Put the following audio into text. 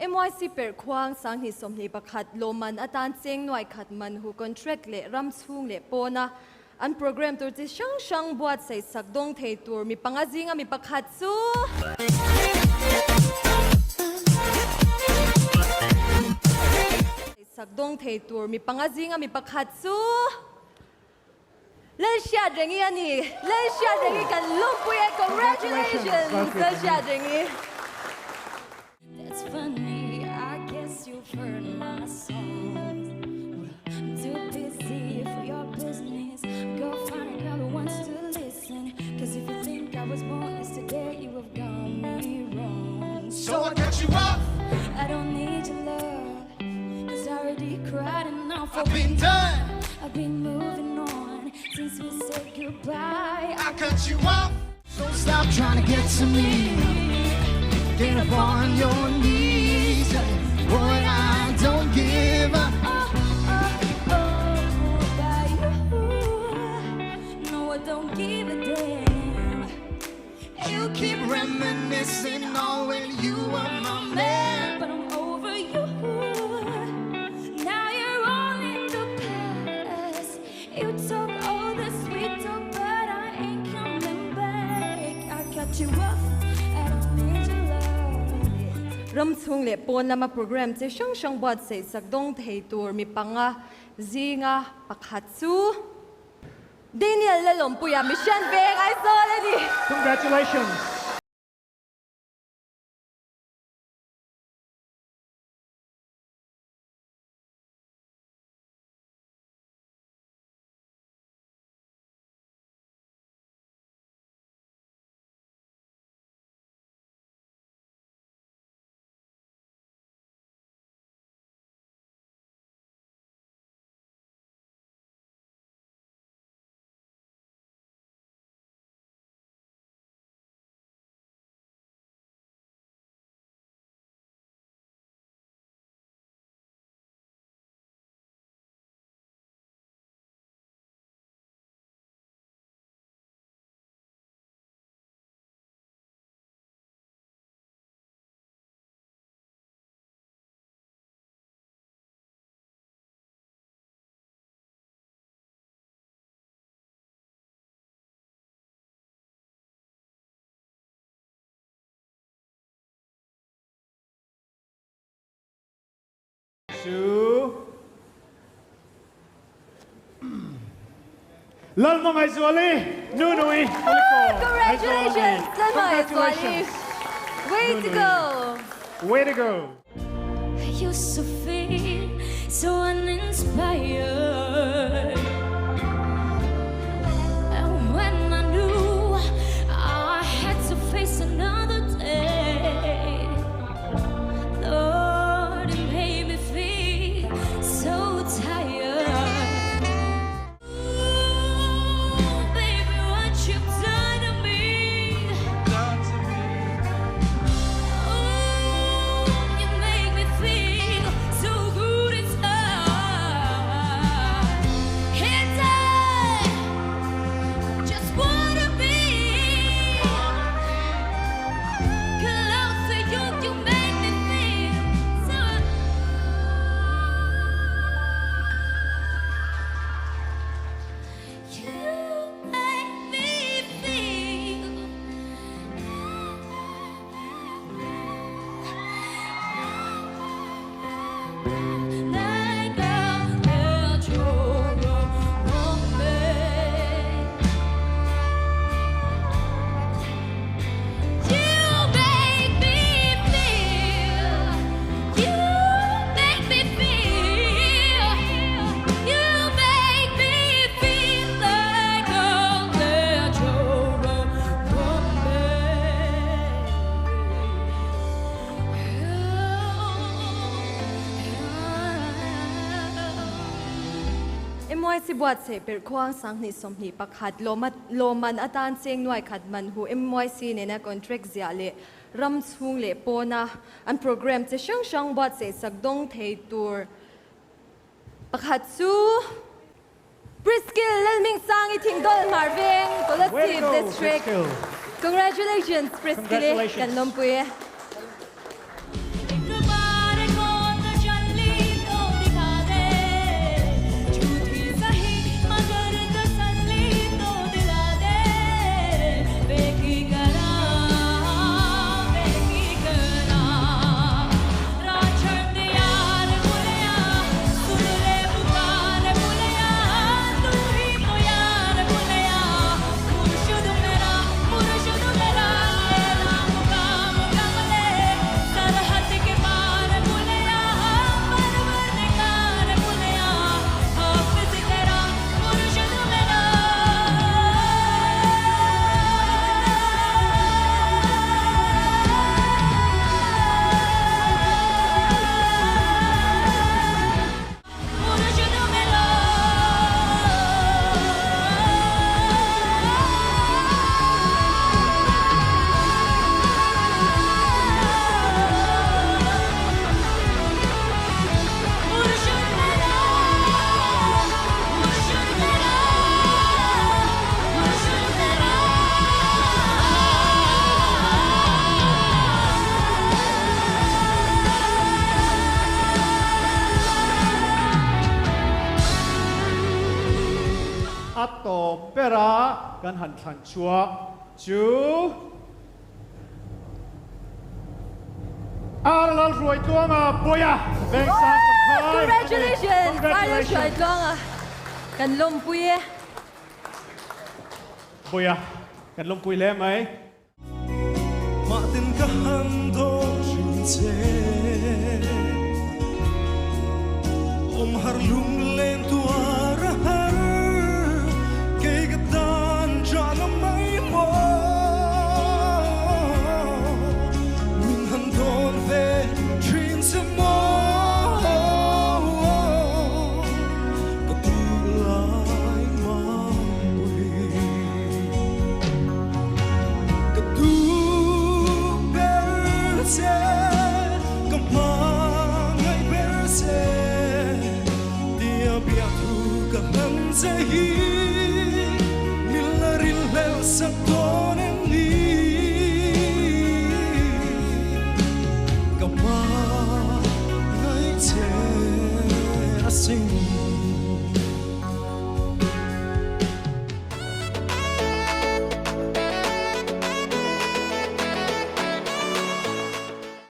MYC perh khuang 2021 lawmman atan cheng nuai khat man hu contract leh ram chhung leh pawna an program tur chi hrang hrang buatsaih sak dawng thei tur mi panga zinga mi pakhat chu sak dawng thei tur mi panga zinga mi pakhat chu Lalhriatrengi a ni. Lalhriatrengi kan lawmpui e. Congratulations Lalhriatrengi. That's funny, I guess you've heard my songs. Well, I'm too busy for your business. Go find a girl who wants to listen. Cause if you think I was born yesterday, you have got me wrong. So I cut you off. I don't need your love. Cause I already cried enough. I've been done. I've been moving on since we said goodbye. I cut you off. So stop trying to get to me. Get up on your knees. Boy, I don't give up. Oh, oh, oh, about you. No, I don't give a damn. You keep reminiscing on when you were my man. But I'm over you. Now you're all in the past. You took all the sweet talk, but I ain't coming back. I cut you off. I don't need your love. Ram chhung leh pawn lama program chi hrang hrang buatsaih sak dawng thei tur mi panga zinga pakhat chu Daniel Lalawmpuia Mission Veng Aizawl a ni. Congratulations. Chu Lalhmangaihzuali Nunui Kulikawn Congratulations Lalhmangaihzuali Way to go Way to go I used to feel so uninspired And when I knew I had to face another day Lord, it made me feel so tired Ooh, baby, what you've done to me Ooh, you make me feel so good inside And I just wanna be close to you. You make me feel so. You make me feel. Like a natural woman. You make me feel. You make me feel. You make me feel like a natural woman. MYC buatsaih perh khuang 2021 lawmman atan cheng nuai khat man hu MYC nena contract ziah leh ram chhung leh pawna an program chi hrang hrang buatsaih sak dawng thei tur pakhat chu Priskill Lalmingsangi Thingdawl Hmar Veng Kolasib District. Congratulations Priskill kan lawmpui e. a tawp bera kan han thlan chhuah chu Ar Lalhruaitluanga Bawia Vengsang Champhai a ni. Congratulations! Ar Lalhruaitluanga kan lawmpui e. Bawia kan lawmpui hle mai. Mahtin ka han dawn thin che Awm har lunglen tuar a har Kei ka tan chahna mai maw Min han dawn ve thin che maw Ka duh lai mangpui Ka duh ber che, ka hmangaih ber che, tia biak thu ka hlan che hi min la rilhlelh sak dawn em ni? Ka hmangaih che asin.